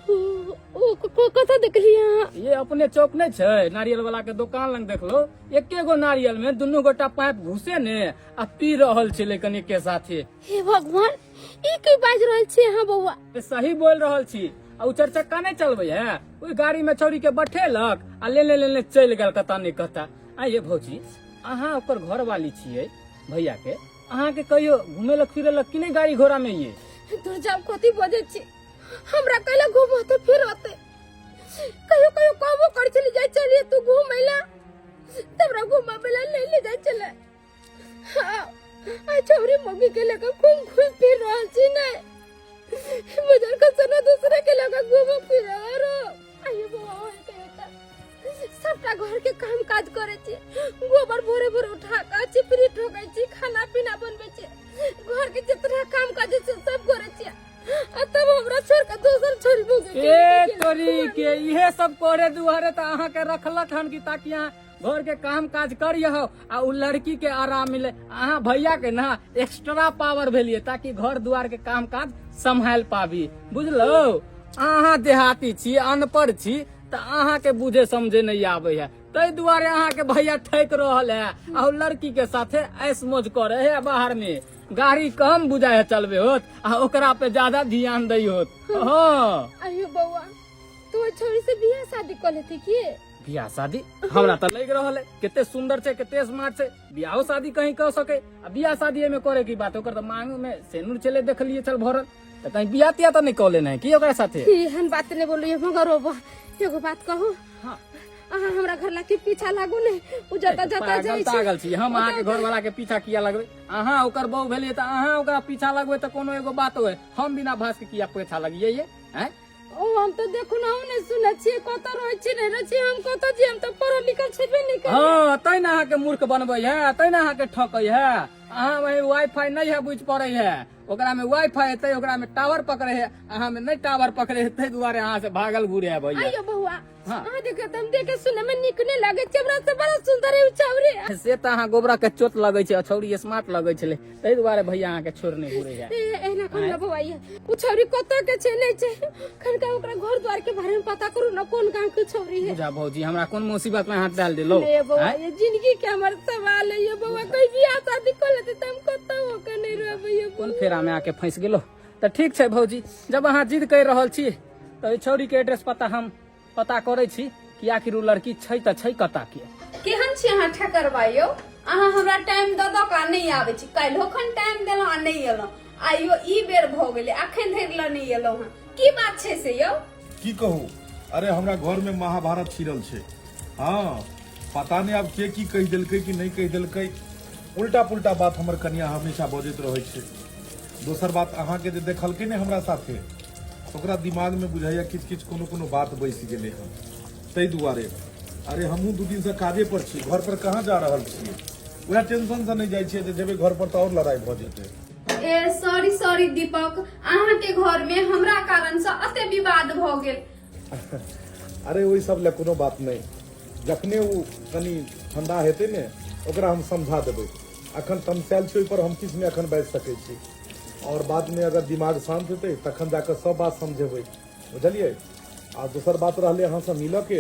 S2: ओ कतऽ देखलियै अहाँ?
S7: ये अपने चौक नहीं छै, नारियल वाला के दुकान लग देखलो। एके गो नारियल में दुनू गोटा पाइप घुसे ने आ पी रहल छलै कनी के साथे।
S2: हे भगवान, ई की बाजि रहल छी अहाँ बौआ?
S7: सही बोल रहल छी। आ उ चारि चक्का नहि चलबै है, ओहि गाड़ी में छौरी के बैठेलक आ लेने लेने चलि गेल कतऽ नहि कतऽ। आ ये भौजी, अहाँ ओकर घर वाली छियै भैया के, अहाँके कहियो घुमेलक फिरेलक कि नहि गाड़ी घोड़ा में? ये
S2: तोर जाब कथी बजै छी, हमरा कैला घुमते फिरते? कहियो कहियो कहबो कर चली जाय चलिए तू घूमे ला, तबरा घुमाबे ला ले ले जाय चले। हाँ, आ छौरी मम्मी के लेकर घूम घूम फिर रहल छी ने बाजार का सना दूसरे के लेकर घूम फिर रो। आइयो बौआ होय के होता सबटा घर के काम काज करे छी, गोबर भोरे भोरे उठा के चिपरी ठोकै छी, खाना पीना बनबै छी, घर के जितना काम काज छै सब करे छी, आ तब हमरा छोड़ के दोसर छोरी भोगे के
S7: ए तोरी के इहे सब करे दुआरे तऽ अहाँके रखलक हन कि ताकि अहाँ घर के काम काज करियो आ उ लड़की के आराम मिले। अहाँ भैया के ना एक्स्ट्रा पावर भेलिए ताकि घर दुआर के काम काज संभाल पाबी, बुझलो? अहाँ देहाती छी, अनपढ़ छी, तऽ अहाँ के बुझे समझे नहीं आवे है, ताहि दुआरे अहाँ के भैया ठकि रहल है आ उ लड़की के साथे ऐश मौज करे है बाहर में। गाड़ी कम बुझाय है चलबे होत आ ओकरा पे ज्यादा ध्यान दै होत। हाँ।
S2: अयो बौआ, तू ओहि छोरी से बियाह शादी कर लेती की?
S7: बियाह शादी हमरा तऽ लागि रहल है कते सुंदर छै, कते स्मार्ट छै, बियाहो शादी कहीं कह सके। आ बियाह शादी एहिमे करे की बात? ओकर तऽ मांग में सेनुर छलै, देखलिए छल भरल, तऽ कहीं बियाह तियाह तऽ नहि कऽ लेने है की ओकरा साथे?
S2: एहन बात नहीं बोलू मगर ओ एगो बात कहू।
S7: हाँ।
S2: अहाँ हमरा घर ला के पीछा लागू ने, उ जता जता
S7: पागल
S2: जाइ छै।
S7: तागल छी, हम अहाँके घर वाला के पीछा किया लगबै? अहाँ ओकर बहू भेलियै तऽ अहाँ ओकरा पीछा लगबै तऽ कोनो एगो बात होय, हम बिना भास के किया पीछा लगियै ये? आँय?
S2: ओ हम तो देखू ना नहीं सुनै छियै, कतऽ रहै छी नहीं रहै छी, हम कतऽ छी, हम तो पढ़ल लिखल छेबे नहीं करी।
S7: हाँ, तै ने अहाँके मूर्ख बनबै है, तै ने अहाँके ठकै है। अहाँ वही वाईफाई नहीं है बुझि पड़ै है, ओकरा में वाईफाई हेतै, ओकरा में टावर पकड़े है, अहाँ में नहीं टावर पकड़े है, ताहि दुआरे अहाँ से भागल घुरे है भैया।
S2: आइयो बौआ।
S7: हाँ।
S2: अहाँ देखियौ तऽ हम देखे सुने में नीक नहीं लागे छै, हमरा से बड़ा सुंदर है उ छौरी।
S7: से तऽ अहाँ गोबरा के चोट लगै छै, छौरी स्मार्ट लगै छलै, ताहि दुआरे भैया अहाँके छोड़ने घुरे है।
S2: ए, एना कोन ना बौआ, ये उ छौरी कतऽ के छै नहीं छै, खनका ओकरा घर द्वार के बारे में पता करू ना, कोन गांव के छौरी है।
S7: बुझा भौजी, हमरा कोन मुसीबत में हाथ डाल देलो?
S2: नहीं बौआ, ये जिंदगी के हमर सवाल है ये बौआ, कोई बियाह शादी कर लेते तऽ हम कतौ होके नहीं रहबै ये।
S7: कोन फेरा में आके फंस गेलो? तऽ ठीक छै भौजी, जब अहाँ जिद करि रहल छी तऽ ओहि छौरी के एड्रेस पता हम पता करै छी कि आखिर ओ लड़की छै तऽ छै कतऽ के।
S3: केहन छी अहाँ ठकरबा यौ? अहाँ हमरा टाइम दऽ दऽ कऽ नहि आबै छी, काल्हिो खन टाइम देलहुँ आ नहि एलहुँ, आइयो ई बेर भऽ गेलै अखन धरि लऽ नहि एलहुँ हँ, की बात छै से यौ?
S1: की कहू, अरे हमरा घर में महाभारत छिड़ल छै। हाँ, पता नहीं आब के की कहि देलकै कि नहीं कहि देलकै, उल्टा पुल्टा बात हमर कनिया हमेशा बजैत रहै छै। दोसर बात, अहाँके जे देखलकै ने हमरा साथे, ओकरा दिमाग में बुझाइया किछु किछु कोनो कोनो बात बैसि गेलै हन, ताहि दुआरे। अरे हमहूँ 2 दिनसँ काजे पर छी, घर पर कहाँ जा रहल छियै, वएह टेंशनसँ नहि जाइ छियै जे जेबै घर पर तऽ आओर लड़ाइ भऽ जेतै।
S3: ए सॉरी सॉरी दीपक, अहाँके घर में हमरा कारण से अते विवाद भऽ गेल।
S1: अरे ओहि सब लए कोनो बात नहि, जखने ओ कनि ठंडा हेतै ने ओकरा हम समझा देबै। अखन तमसायल छै, ओहिपर हम किछु नहि अखन बाजि सकै छी, आओर बादमे अगर दिमाग शान्त हेतै तखन जाकऽ सब बात समझेबै, बुझलियै? आ दोसर बात रहलै अहाँसँ मिलऽके,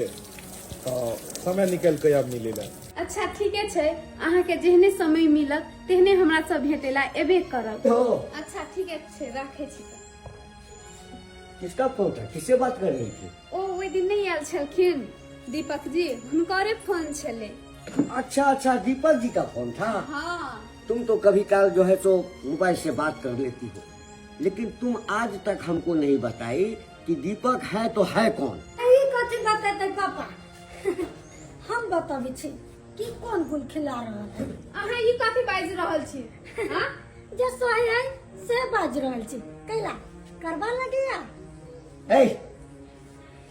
S1: तऽ समय निकालि कऽ आयब मिलै लए।
S3: अच्छा ठीके छै, अहाँके जेहने समय मिलत तेहने हमरा सब भेटेला एबे करब।
S4: हो।
S3: अच्छा ठीके छै, राखै छी तऽ।
S4: किसका फोन था, किससे बात कर रही थी?
S3: ओ ओहि दिन नहि आयल छलखिन दीपक जी, हुनकरे फोन छलै।
S4: अच्छा अच्छा, दीपक जी का फोन था।
S3: हाँ।
S4: तुम तो कभी काल जो है सो मोबाइल से बात कर लेती हो, लेकिन तुम आज तक हमको नहीं बताई कि दीपक है तो है कौन?
S5: ई कथी बतेतै पापा, हम बताबै छी कि कोन गुल खिला रहल है।
S3: अहाँ ई कथी बाजि रहल छी? हाँ?
S5: जे सही है से बाजि रहल छी, कैला करबा लगैया?
S4: ए,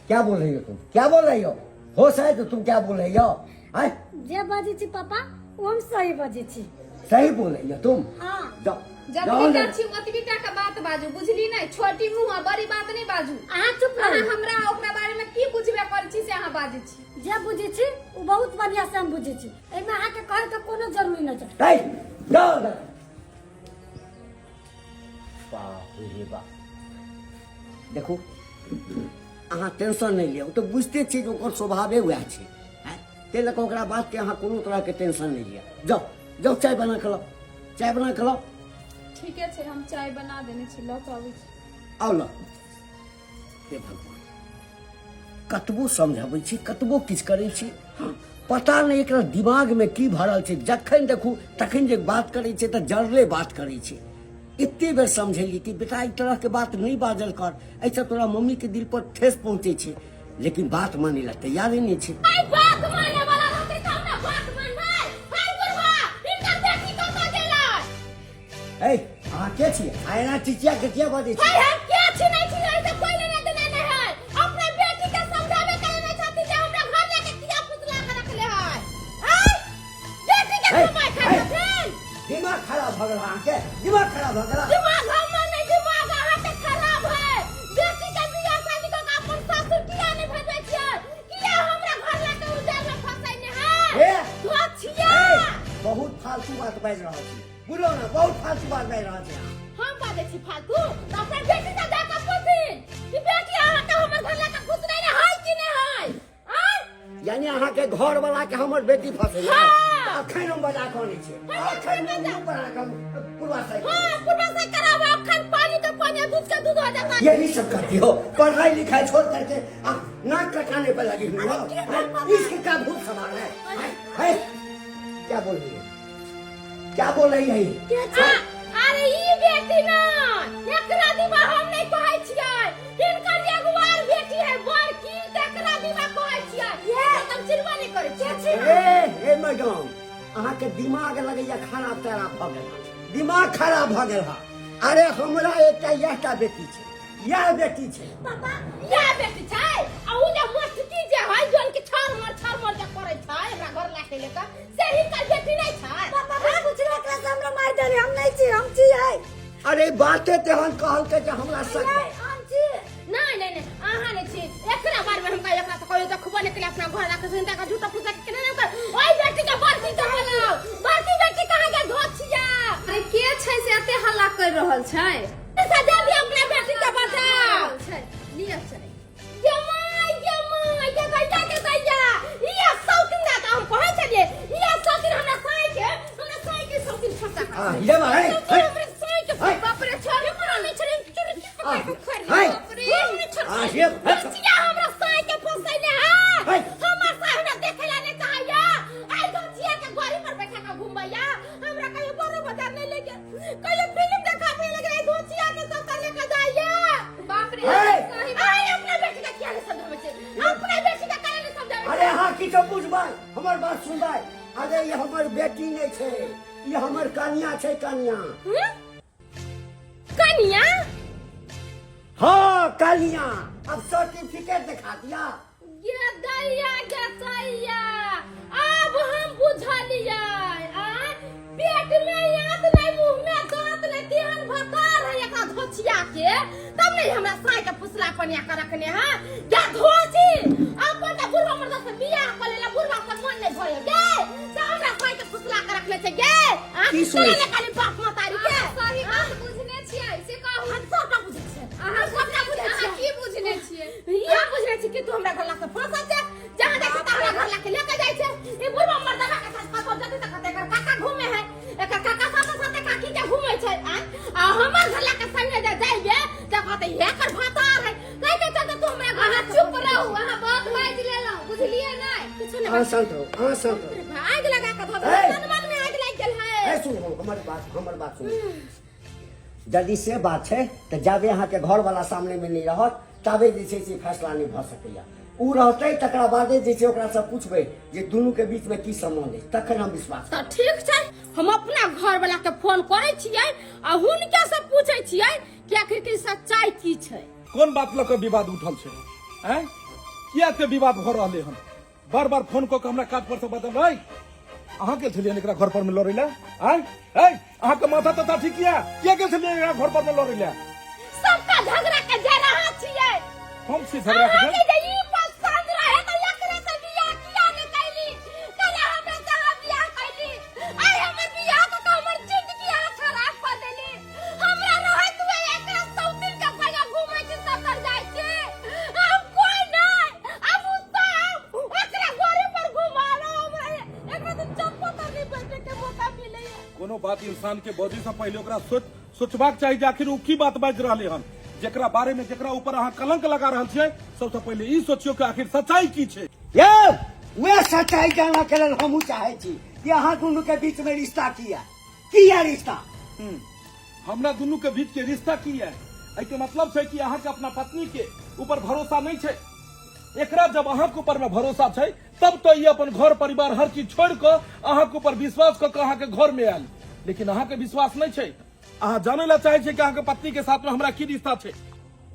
S4: क्या बोल रही हो तुम, क्या बोल रही हो? होश है तो तुम क्या बोल रही हो? आय?
S5: जे बाजै छी पापा ओ हम सही बाजै छी।
S4: सही बोल रही हो तुम?
S5: हाँ।
S4: जाओ जाओ
S3: जतबी टा
S4: अंदर।
S3: छी ओतबी टा के बात बाजू, बुझली नहि? छोटी मुँह आ बड़ी बात नहि बाजू।
S5: अहाँ चुप
S3: अहाँ
S5: रहू।
S3: हमरा ओकरा बारे में की बुझबे करै छी से अहाँ बाजै छी।
S5: जे बुझै छी ओ बहुत बढ़िया से हम बुझै छी, एहिमे अहाँके कहै के कोनो जरूरी नहि छै।
S4: ए, जाओ अंदर। बाप रे बाप, देखू अहाँ टेंशन नहि लिअ, ओ तऽ बुझिते छियै जे ओकर स्वभावे वएह छै, आँय? ताहि लऽ कऽ ओकरा बातके अहाँ कोनो तरहके टेंशन नहि लिअ। जाउ जाउ, चाय बना कऽ लाउ, चाय बना कऽ लाउ।
S3: ठीके छै, हम चाय बना देने छी, लऽ कऽ अबै छी।
S4: आउ लऽ। हे भगवान, कतबो समझाबै छी, कतबो किछु करै छी, हँ, पता नहि एकरा दिमागमे की भरल छै। जखन देखू तखन जे बात करै छै तऽ जरले बात करै छै। एते बेर समझेलियै कि बेटा एहि तरहके बात नहि बाजल कर, एहिसँ तोरा मम्मीके दिल पर ठेस पहुँचै छै, लेकिन बात मानै लए तैयारे नहि छै।
S2: आई बात माने वाला रहतै त हमरा बात मानबै। हाय बुढ़वा, हिनकर बेटी कतऽ गेलै?
S4: ए, अहाँ के छियै? आ एना चिचिया के किया बाजै छी?
S2: हाय, हम के छी नहि छी, एहि से कोई लेना देना नहीं है। अपना बेटी के समझावे के नहीं छथि जे हमरा घर लेके किया फुसला के रखले है। आय बेटी के
S4: हे,
S2: कमाई खाइ
S4: हे।
S2: छथिन।
S4: दिमाग खराब भऽ गेल अहाँके, दिमाग खराब भऽ गेल।
S2: दिमाग हमर नहीं, दिमाग अहाँके खराब है। बेटी के बियाह शादी कऽ के अपन सासुर किया नहीं भेजै छियै? किया हमरा घर लाके उजाड़ में फंसैने है?
S4: हे।
S2: धोछिया।
S4: ए, बहुत फालतू बात बाजि रहल छी, बुझलहुँ ने, बहुत फालतू बात बाजि रहल छी अहाँ।
S2: हम बाजै छी फालतू तऽ अपना बेटी से जाके पूछिन कि बेटी अहाँके हमर घर लाके घुसनै ने है कि नहि है? आँय?
S4: यानी अहाँके घर वाला के हमर बेटी फंसैया?
S2: हाँ।
S4: अखन हम बजा कऽ अनै छियै, अखन मुँह पर अहाँके हम पूर्वा साइड।
S2: हाँ, पूर्वा से कराबो, अखन पानी के पानी आ दूध के दूध हो जाता।
S4: यही सब करती हो, पढ़ाई लिखाई छोड़ करके आप नाक कटाने पर लगी हुई हो। हैं? इश्क का भूत सवार है, हैं? हैं? क्या बोल रही है, क्या बोल रही है ये?
S2: अरे ई बेटी ना, एकरा दिवा हम नहीं कहै छियै। हिनकर एगो आर बेटी है बड़की, तकरा दिवा कहै छियै। ये तुम चिन्हबो नहीं करै छियै।
S4: ए ए मैडम, अहाँके दिमाग लगैया खराब तराब भऽ गेल हँ, दिमाग खराब भऽ गेल हँ। अरे हमरा एकटा इएहटा बेटी छै, इएह बेटी छै।
S2: पापा, इएह बेटी छै आ उ जे मोटकी जे है जोन के छाड़ मार छाड़ मार जे करै छै हमरा घर लाके लेके, से हिनकर बेटी नहीं छै।
S5: पापा, हम पूछले एकरा से हमरा मारि देली। हम नहीं छी, हम छी है।
S4: अरे बाते तेहन कहलकै जे हमरा शक
S5: नहीं, हम छी।
S2: नहीं नहीं नहीं, अहाँ नहीं छी। एकरा बारे में हम कहियो एकरा से कहियो देखबो नहीं केलियै। अपना घर राखे सुनता का झूठा फूसा के केना नहीं कर। ओइ बेटी के बड़की के बोलाओ, बड़की बेटी कहाँ के धोछिया?
S3: अरे के छै से एते हल्ला कर रहल छै?
S2: से जल्दी अपना बेटी के बजाओ।
S3: छै, लिअ छै।
S2: ये माय, ये माय, ये दैया, के दैया, ये शौकीन दा हम कहै छलियै, ये शौकीन हमरा साई के, हमरा साई के शौकीन फंसा।
S4: हाँ, ये माय,
S2: शौकीन हमरा साई के।
S4: हे।
S2: बाप रे, छोड़ हमरा नहीं छोड़े, छोड़ के पकड़ के खोल।
S4: हे।
S2: बाप रे, नहीं छोड़।
S4: हाँ, ये, हे।
S2: बच्चिया हमरा साई के फंसैले है।
S4: हे।
S2: हमर साई हमरा देखेला नहीं चाहैया। आई बच्चिया के गाड़ी पर बैठा के घुमैया, हमरा कहियो बड़ो बाजार नहीं ले गेल, कहियो फिल्म देखाबे लगे, आई धोचिया के सब लेके जाइया।
S3: बाप रे।
S4: हे।
S3: सही।
S2: आई अपना बेटी के किया नहीं समझाबै छै? अपना बेटी के काहे नहीं समझाबै?
S4: अरे अहाँ की सब बुझबै, हमर बात सुनबै। अरे ई हमर बेटी नहि छै, ई हमर कनिया छै, कनिया।
S2: हम्म? कनिया?
S4: हाँ कनिया, अब सर्टिफिकेट दिखा दिया।
S2: गे दैया गे सैया, अब हम बुझलियै। आँय, पेट में याद नहीं, मुंह में दांत नहीं, तेहन भतार है एकरा धोछिया के, तब नहीं हमरा साई के फुसला पनिया के रखने है। गे धोछी, अपन त बुढ़वा मर्दा से बियाह कर लेला, बुढ़वा से मन नहीं भरे गे, से हमरा साई के फुसला के रखने छै गे। आँय,
S4: की सुनै
S2: चले
S4: छी?
S2: खाली बाप महतारी के।
S3: अहाँ सही बात बुझने छियै से कहू।
S2: हम सबटा बुझै छियै,
S3: अहाँ
S2: हम सबटा बुझै
S3: अहाँ
S2: छियै।
S3: की बुझने छियै?
S2: इएह बुझने छी कि तू हमरा घर लाके फंसल छै, जहाँ जाइ छै तहाँ हमरा घर लाके लेके जाइ छै। ई बुढ़वा मर्दाना के साथ कतौ जेतै तऽ कहतै एकर काका घूमे है, एकर काका साथे साथे काकी के घूमे छै। आँय, आ हमर घर लाके संगे जे जाइबे तऽ कहतै एकर भतार है। ताहि के चलते तू हमरा घर
S3: अहाँ
S2: लाके
S3: चुप
S2: फंसल
S3: रहू,
S2: छै।
S3: अहाँ बहुत बाजि लेलहुँ, बुझलियै नहि?
S2: किछु नहि।
S4: अहाँ शांत रहू, अहाँ शांत रहू।
S2: आगि लगा कऽ धऽ
S4: ए!
S2: देबै, मन में आगि लागि गेल है।
S4: ए सुनू, हमर बात, हमर बात सुनू। यदि से बात छै तऽ जाबे अहाँके घरवाला सामनेमे नहि रहत ताबे जे छै से फैसला नहि भऽ सकैया। ओ रहतै तकरा बादे जे छै ओकरासँ पूछबै जे दुनूके बीचमे की सम्बन्ध अछि, तखन हम विश्वास
S2: तऽ ठीक छै, हम अपना घर वाला के फोन करै छियै आ हुनके से पूछै छियै कि आखिर की सच्चाई की छै।
S1: कोन बात लऽ कऽ विवाद उठल छै? आँय, किया एते विवाद भऽ रहलै हन? बार बार फोन कऽ के हमरा काज पर से बदल। अहाँ गेल छलियै एकरा घर पर में लड़ै लए? आँय, ऐ अहाँके माथा तथा ठीक किया किया गेल छलियै एकरा घर पर में लड़ै लए?
S2: सबका झगड़ा के जड़ अहाँ छियै।
S1: हम छी झगड़ा के
S2: अहाँके
S1: जड़?
S2: जे ई पसंद रहे तऽ एकरे से बियाह किया ने कैली? कहले हमरा से अहाँ बियाह कैली। आइ हमर बियाह कऽ के हमर जिंदगी अहाँ खराब कऽ देली। हमरा रहैत हुए एकरा सौतिन के संगे घूमै छी, सतर जाइ छी। हम कोई नहि, अब उ सब एकरा गोरी पर घुमालो, हमरा एकरा तऽ चप्पल पर नहि बैठे के मौका मिलैया।
S1: कोनो बात इंसान के बजै से पहिले ओकरा सोचबाक चाही जे आखिर ओ की बात बाजि रहलै हन। जेकरा बारे में जेकरा ऊपर अहाँ कलंक लगा रहल छियै, सबसे पहिले ई सोचियौ कि आखिर सच्चाई की छै।
S4: यौ, वएह सच्चाई जानऽ के लेल हमहूँ चाहै छी कि अहाँ दुनू के बीच में रिश्ता किया किया रिश्ता।
S1: हमरा दुनू के बीच के रिश्ता की है? एहि के मतलब छै कि अहाँ के अपना पत्नी के ऊपर भरोसा नहीं छै। एकरा जब अहाँ के ऊपर में भरोसा छै तब तो ये अपन घर परिवार हर चीज छोड़ के अहाँ के ऊपर विश्वास कऽ के अहाँ के घर में आयल, लेकिन अहाँ के विश्वास नहीं छै। अहाँ जाने ला चाहे छै कि अहाँ के पत्नी के साथ में हमरा की रिश्ता छै।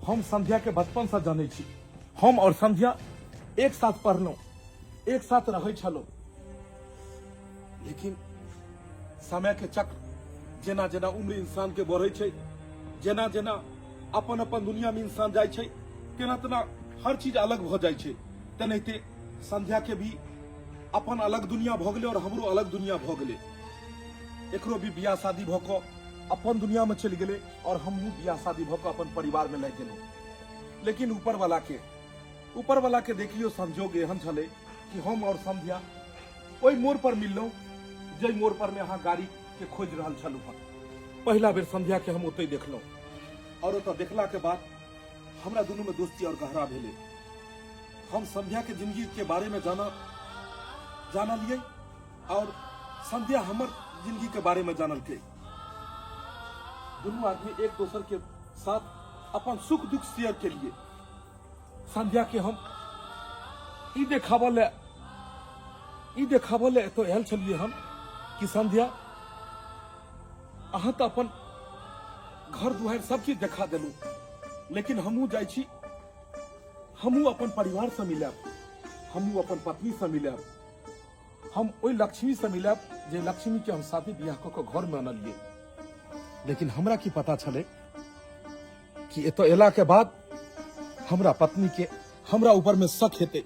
S1: हम संध्या के बचपन से जानै छी। हम और संध्या एक साथ पढ़लहुँ, एक साथ रहै छलहुँ, लेकिन समय के चक्र जेना जेना उम्र इंसान के बढ़ै छै, जेना जेना अपन अपन दुनिया में इंसान जाइ छै, तेना तेना हर चीज अलग भऽ जाइ छै। तेनाहिते संध्या के भी अपन अलग दुनिया भऽ गेलै और हमरो अलग दुनिया भऽ गेलै। एकरो भी बियाह शादी भऽ कऽ अपन दुनिया में चलि गेलै और हमहूँ बियाह शादी भऽ कऽ अपन परिवार में लागि गेलहुँ। लेकिन ऊपर वाला के देखियो संजोग एहन छलै कि हम और संध्या ओहि मोड़ पर मिललहुँ जाहि मोड़ पर में अहाँ गाड़ी के खोजि रहल छलहुँ हँ। पहिला बेर संध्या के हम ओतहि देखलहुँ और ओतऽ देखला के बाद हमरा दुनू में दोस्ती और गहरा भेलै। हम संध्या के जिंदगी के बारे में जानलियै और संध्या हमर जिंदगी के बारे में जानलकै। दुनू आदमी एक दोसर के साथ अपन सुख दुख शेयर केलिए। संध्या के हम ई देखाबऽ ले एतऽ आयल छलियै हम कि संध्या अहाँ तऽ अपन घर दुआरि सब चीज देखा देलहुँ, लेकिन हमहूँ जाइ छी, हमहूँ अपन परिवार से मिलब, हमहूँ अपन पत्नी से मिलब, हम ओहि लक्ष्मी से मिलब जे लक्ष्मी के हम शादी बियाह कऽ कऽ घर में अनलियै। लेकिन हमरा की पता छलै कि एतऽ एला के बाद हमरा पत्नी के हमरा ऊपर में शक हेतै।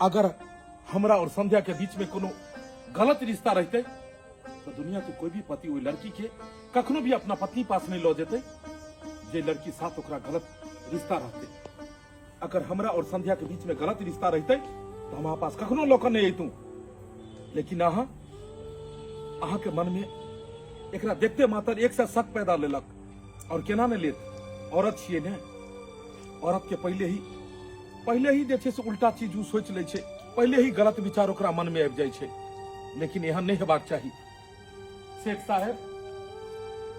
S1: अगर हमरा और संध्या के बीच में कोनो गलत रिश्ता रहते तो दुनिया के कोई भी पति ओहि लड़की के कखनो भी अपना पत्नी पास नहीं लऽ जेतै जे लड़की साथ ओकरा गलत रिश्ता रहते। अगर हमरा और संध्या के बीच में गलत रिश्ता रहते तो हम अहाँ पास कखनो लऽ कऽ नहीं अयतू। लेकिन अहाँ के मन में एकरा देखते मात्र एक सा शक पैदा लेलक। और केना नहीं लेत, औरत छियै ने, औरत के पहिले ही जे छै से उल्टा चीज उ सोचि लै छै, पहिले ही गलत विचार ओकरा मन में आबि जाइ छै। लेकिन एहन नहीं हेबाक चाही। सेठ साहेब,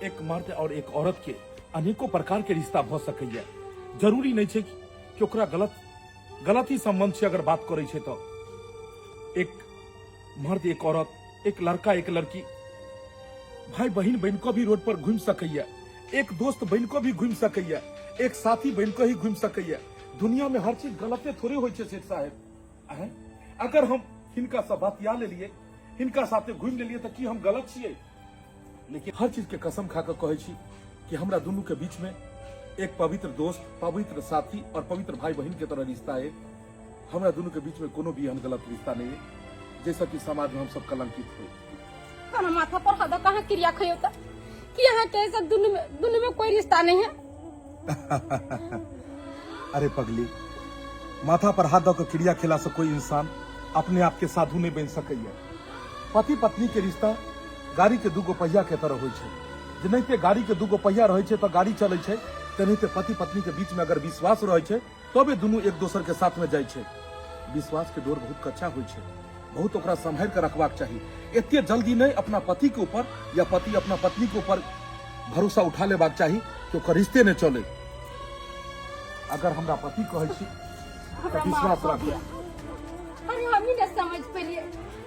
S1: एक मर्द और एक औरत के अनेकों प्रकार के रिश्ता भऽ सकैया। जरूरी नहीं छै कि ओकरा गलत ही संबंध छै। अगर बात करै छै तऽ एक मर्द एक औरत, एक लड़का एक लड़की, भाई बहिन बन कऽ भी रोड पर घूमि सकैया, एक दोस्त बन कऽ भी घूमि सकैया, एक साथी बन कऽ ही घूमि सकैया। दुनिया में हर चीज गलते थोड़े होइ छै सेठ साहेब। आँय? अगर हम हिनका से बतिया लेलिए, हिनका साथे घूमि लेलिए तऽ की हम गलत छियै? लेकिन हर चीज के कसम खा कऽ कहै छी कि हमरा दुनू के बीच में एक पवित्र दोस्त, पवित्र साथी और पवित्र भाई बहिन के तरह रिश्ता है। हमरा दुनू के बीच में कोनो भी एहन गलत रिश्ता नहीं है जैसा कि समाज में हम सब कलंकित हुए।
S2: हमरा माथा पर हद कहाँ क्रिया खइयो त कि यहाँ के सब दुनू में कोई रिश्ता नहीं है।
S1: अरे पगली, माथा पर हाथ दऽ कऽ क्रिया खेला से कोई इंसान अपने आप के साधु नहीं बन सकैया। पति पत्नी के रिश्ता गाड़ी के दूगो पहिया के तरह होइ छै। जेनाहिते गाड़ी के दूगो पहिया रहै छै तऽ गाड़ी चलै छै, तेनाहिते पति पत्नी के बीच में अगर विश्वास रहै छै तबे दुनू एक दोसर के साथ में जाइ छै। विश्वास के डोर बहुत कच्चा होइ छै, बहुत ओकरा सम्हारि के रखबाक चाही। एते जल्दी नहीं अपना पति के ऊपर या पति अपना पत्नी के ऊपर भरोसा उठा लेबाक चाही कि ओकर रिश्ते नहीं चले। अगर हमरा पति कहै छी तऽ विश्वास राखू।
S2: अरे हम ही नहीं समझ पेलिए,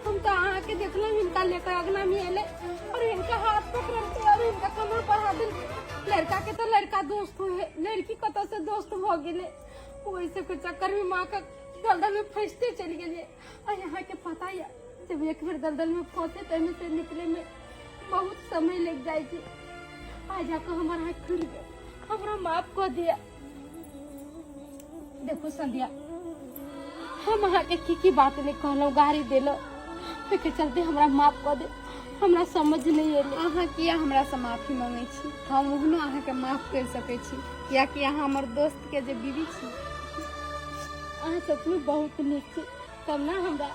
S2: हम तो अहाँ के देखलहुँ हिनका लेकर अगना में एले और हिनका हाथ पकड़लकै और हिनका कमर पर हाथ देलकै। लड़का के तो लड़का दोस्त हुए, लड़की कतौ से दोस्त भऽ गेलै। ओहि सबके चक्कर में माँ के दलदल में फंसते चलि गेलिए। और यहाँ के पता या जब एक बेर दलदल में फंसे तो एहिमे से निकले में बहुत समय लग जाइ छै। आज जाके हमर आँख खुलि गेल, हमरा माफ कऽ दिया। देखो संध्या, हम अहाँ के की की बात नहीं कहलहुँ, गारी देलहुँ, ओहिके चलते हमरा माफ कऽ दे। हमरा समझ नहीं एलै।
S3: अहाँ किया हमरा से माफी मांगै छी? हम ओहनो अहाँके माफ कर सकै छी कियाकि अहाँ हमर दोस्त के जे बीवी छी।
S2: अहाँ सचमुच बहुत नीक छी, तब ना हमरा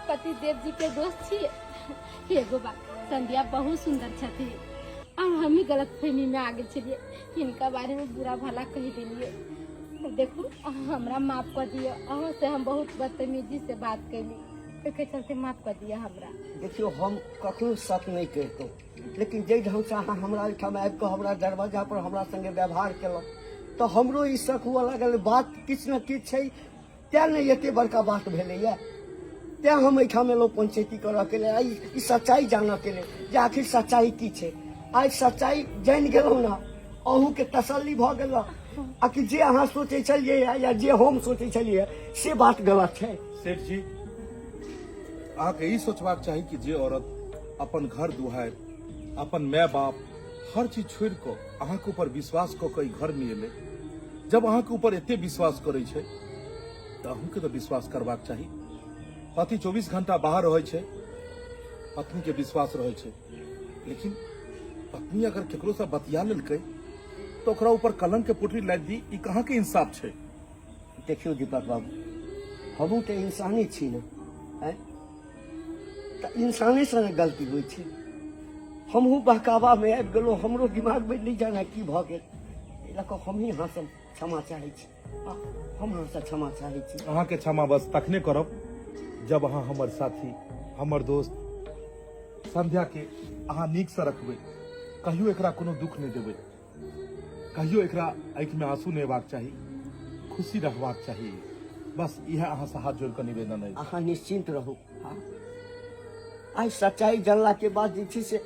S2: पति देव जी के दोस्त छी। एगो बात, संध्या बहुत सुंदर छथिन, आ हम ही गलत फहमी में आ गेल छलियै, हिनका बारे में बुरा भला कहि देलियै। देखू अहाँ हमरा माफ कऽ दिअ, अहाँ से हम बहुत बदतमीजी से बात कैली, एहिके चलते माफ कऽ दिअ हमरा।
S4: देखियौ, हम कखनो शक नहि करितहुँ, लेकिन जाहि ढङ्गसँ अहाँ हमरा ओहिठाम आबि कऽ हमरा दरवाजा पर हमरा संगे व्यवहार केलहुँ तऽ हमरो ई शक हुअ लागल, बात किछु ने किछु छै, तेँ ने एते बड़का बात भेलैए। तेँ हम एहिठाम एलहुँ पंचैती करऽके लेल, ई सच्चाइ जानऽके लेल जे आखिर सच्चाइ की छै। आइ सच्चाइ जानि गेलहुँ ने, अहूँके तसल्ली भऽ गेल आ कि जे अहाँ सोचै छलियै या जे हम सोचै छलियै से बात गलत छै।
S1: सेठ जी, अहाँके ई सोचबाक चाही कि जे औरत अपन घर दुआरि, अपन माय बाप, हर चीज छोड़ि कऽ अहाँके ऊपर विश्वास कऽ कऽ ई घरमे एलै, जब अहाँके ऊपर एते विश्वास करै छै तऽ अहूँके तऽ विश्वास करबाक चाही। पति 24 घंटा बाहर रहै छै, पत्नी के विश्वास रहै छै, लेकिन पत्नी अगर केकरो से बतिया लेलकै तऽ ओकरा ऊपर कलंक के पुटरी लादि दी, ई कहाँ के इंसाफ छै?
S4: देखियौ दीपक बाबू, हमहूँ तऽ इंसाने छी ने, आँय? तऽ इंसानेसँ ने गलती होइ छै। हमहूँ बहकावामे आबि गेलहुँ, हमरो दिमागमे नहि जाने की भऽ गेल, एहि लऽ कऽ हमही अहाँसँ क्षमा चाहै छी। हम अहाँसँ क्षमा चाहै छी।
S1: अहाँके क्षमा बस तखने करब जब अहाँ हमर साथी, हमर दोस्त संध्या के अहाँ नीकसँ रखबै, कहियो एकरा कोनो दुख नहि देबै, कहियो एकरा आँखिमे आंसू नहि अयबाक चाही, खुशी रहबाक चाही। बस इएह अहाँसँ हाथ जोड़ि कऽ निवेदन अछि।
S4: अहाँ निश्चिन्त रहू। आइ सच्चाइ जानलाके बाद जे छै से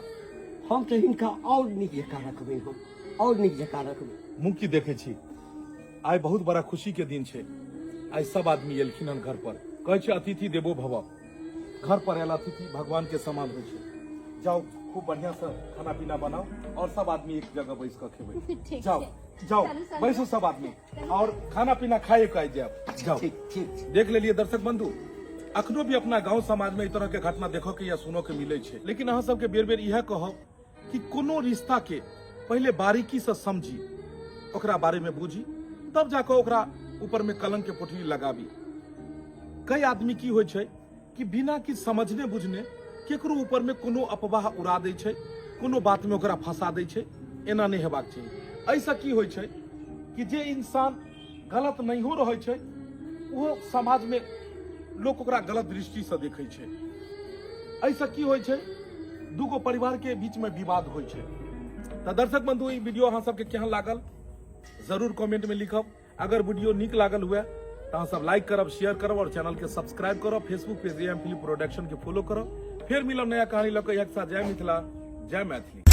S4: हम तऽ हिनका आओर नीक जकाँ रखबै, हम आओर नीक जकाँ रखबै।
S1: मुँह की देखै छी, आइ बहुत बड़ा खुशी के दिन छै। आइ सब आदमी एलखिन हन घर पर। कहै छै अतिथि देवो भव, घर पर आयल अतिथि भगवान के समान होइ छै। जाओ खूब बढ़िया से खाना पीना बनाओ और सब आदमी एक जगह बैस के खेबै।
S2: ठीक
S1: जाओ
S2: छै।
S1: जाओ,
S2: चलू, चलू।
S1: बैसू सब आदमी और खाना पीना खाए के आइ जायब। जाओ।
S4: ठीक ठीक छै।
S1: देख लेलिए दर्शक बंधु, अखनो भी अपना गांव समाज में ई तरह के घटना देखऽ के या सुनऽ के मिले छै, लेकिन अहाँ सबके बेर बेर इएह कहब कि कोनो रिश्ता के पहले बारीकी से समझी, ओकरा बारे में बूझी, तब जाके ओकरा ऊपर में कलंक के पोटरी लगाबी। कई आदमी की होइ छै कि बिना किछु समझने बुझने केकरो ऊपर में कोनो अफवाह उड़ा दै छै, कोनो बात में ओकरा फंसा दै छै। एना नहि हेबाक चाही। एहिसँ की होइ छै कि जे इंसान गलत नहियो रहै छै ओहो समाज में लोक ओकरा गलत दृष्टि से देखै छै। एहिसँ की होइ छै, दूगो परिवार के बीच में विवाद होइ छै। तऽ दर्शक बंधु, ई वीडियो अहाँ सबके केहन लागल जरूर कमेंट में लिखब। अगर वीडियो नीक लागल हुए तऽ अहाँ सब लाइक करब, शेयर करब और चैनल के सब्सक्राइब करब। Facebook page M film production के फॉलो करब। फिर मिलब नया कहानी लऽ कऽ एक साथ। जय मिथिला, जय मैथिली।